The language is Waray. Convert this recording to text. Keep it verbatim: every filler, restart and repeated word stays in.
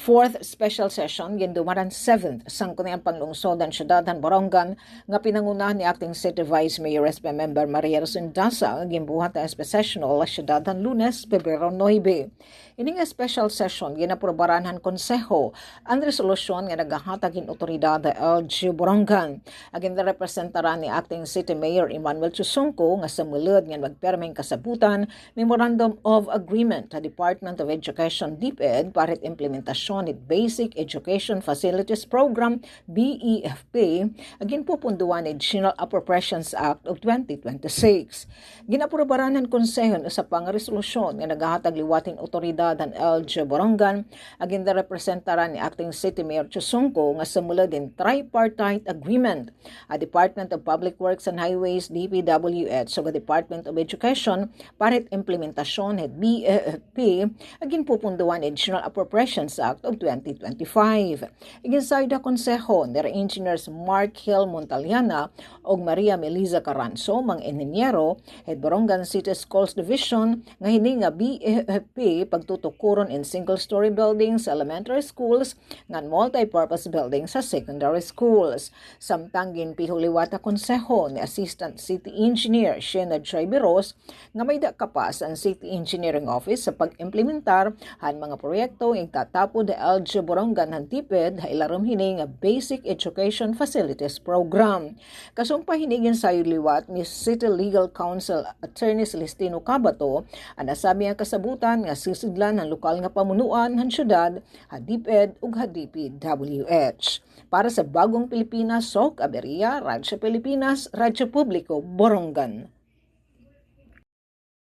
Fourth special session ginduman han seventh Sangguniang Panlungsod han Syudad han Borongan nga pinangunahan ni Acting City Vice Mayor S P Member Maria Rosendasa, ginbuhat ha S P Session Hall ha syudad han Lunes, Pebrero nuebe. Ini nga special session ginaprobaran han konseho an resolusyon nga nagahatag hin otoridad ha L G U Borongan. Ginrepresentaran ni Acting City Mayor Emmanuel Chusungco nga sumulod ngan magpirma hin kasabotan, Memorandum of Agreement ha Department of Education, DepEd, para hit implementasyon hit Basic Education Facilities Program, BEFP, nga ginpupundohan hit General Appropriations Act of twenty twenty-six. Ginaprobaran han konseho an usa pa nga resolusyon nga nagahatag liwat hin otoridad han L G U Borongan, nga ginrepresentaran ni Acting City Mayor Chusungco, nga sumulod hin tripartite agreement ha Department of Public Works and Highways, DPWH, ug ha Department of Education para hit implementasyon hit BEFP nga ginpupundohan hit General Appropriations Act of twenty twenty-five. Iginsayod ha konseho nira Engineers Mark Hill Montaliana ug Maria Meliza Caranzo, mga inhinyero hit Borongan City Schools Division, nga hini nga BEFP pagtutukuron in single-story buildings sa elementary schools ngan multi-purpose buildings sa secondary schools. Samtang ginpiho liwat ha konseho ni Assistant City Engineer Shena J. Biros nga may-ada kapas an City Engineering Office sa pag-implementar han mga proyekto nga igtatapod ha L G U Borongan han DepEd ha ilarom hini nga Basic Education Facilities Program. Kasumpay hini, ginsayod liwat ni City Legal Counsel Attorney Celestino Cabato an nasabi nga kasabotan nga sisidlan han lokal nga pamunuan han syudad, ha DepEd ug ha DPWH. Para sa Bagong Pilipinas, Sok Aberia, Radyo Pilipinas, Radyo Publiko, Borongan.